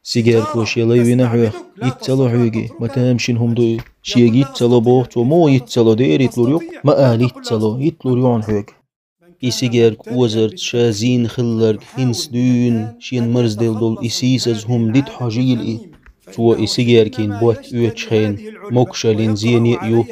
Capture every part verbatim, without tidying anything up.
Сигаьрко шен лай вина хьоьх, йиц ца ло хьоьга, ма тамашийна хӀума ду и. Шега йиц ца ло боху цо, муха йиц ца ло, дера йитлур ю-кх, ма ала йиц ца ло, йитлур ю хьуна хьоьга. И сигаьрка озарца ша зийна хилларг хӀинца дуьйна шена марзделла долу и сийсаза хӀума дита хьожийла и. Цо и сигаьркийн ботт оьцучу хенахь могушаллин зене а ю,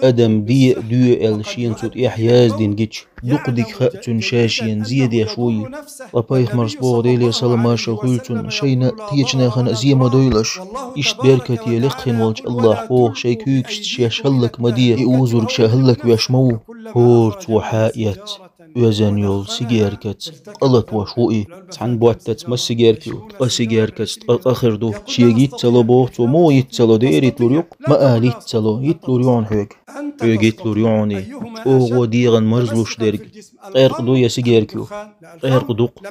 адам де а доьху аьлла шена цу тӀехь яздина гича, дукха дика хаьа цуьнан ша шена зен деш вуй. Ткъа пайхамарс боху, Делера салам-маршалла хуьлда цунна, шайна а кхечу нахана а зен ма дойлаш. Иштта беркате лекха хин волчу АллахӀа боху, шайн куьйгашца шаьш хӀаллак ма де, и озарг ша хӀаллаквеш ма ву. ХӀора цо хьа а эцна, оьзна йолу сигаьркаца къа латош ву и. Цхьана боттаца масса сигаьрка ю, ткъа сигаьркаца ткъа къа хир ду. Шега йиц ца ло боху цо, муха йиц ца ло, дера йитлур ю-кх, ма ала йиц ца ло, йитлур ю хьуна хьоьга. Хьоьга йитлур ю хьуна и, чӀогӀа дегӀан марзлуш дерг. Къаьркъа ду я сигаьрка ю? Къаьркъа ду-кх.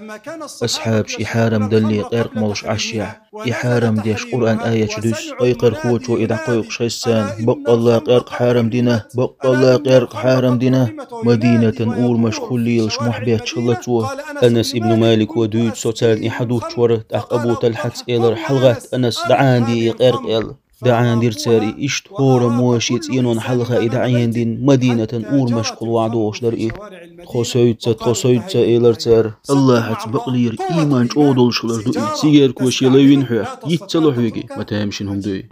Асхьабаш и хьарам далале къаьркъа молуш Ӏаш яхь, и хьарам деш Къуръан аяташ дуьсу, пайхамархочо и дӀакхойкхуш хеза царна, баккъалла къаьркъа хьарам дина, баккъалла къаьркъа хьарам дина. Мадинатан урамашкахула лелаш мохь бетташ хилла цо. Анас ибн Малико дуьйцу, со царна и хьадуттуш вара, тӀаккха Абу ТӀалхьас элира, хьалагӀатта, Анас, дӀаӀанде и къаьркъа аьлла. ДӀаӀандира цара и. Иштта хӀораммо шен цӀенонна хьалха и дӀаӀендина, Мадинатан урамашкахула вахьа догӀуш дара и. Тхо севдза, тхо севдза, элира цара. АллахӀаца бакълера иман чӀогӀа долуш хилар ду и. Сигаьрко шен лай вина хьоьх, йиц ца ло хьоьга, ма тамашийна хӀума ду и.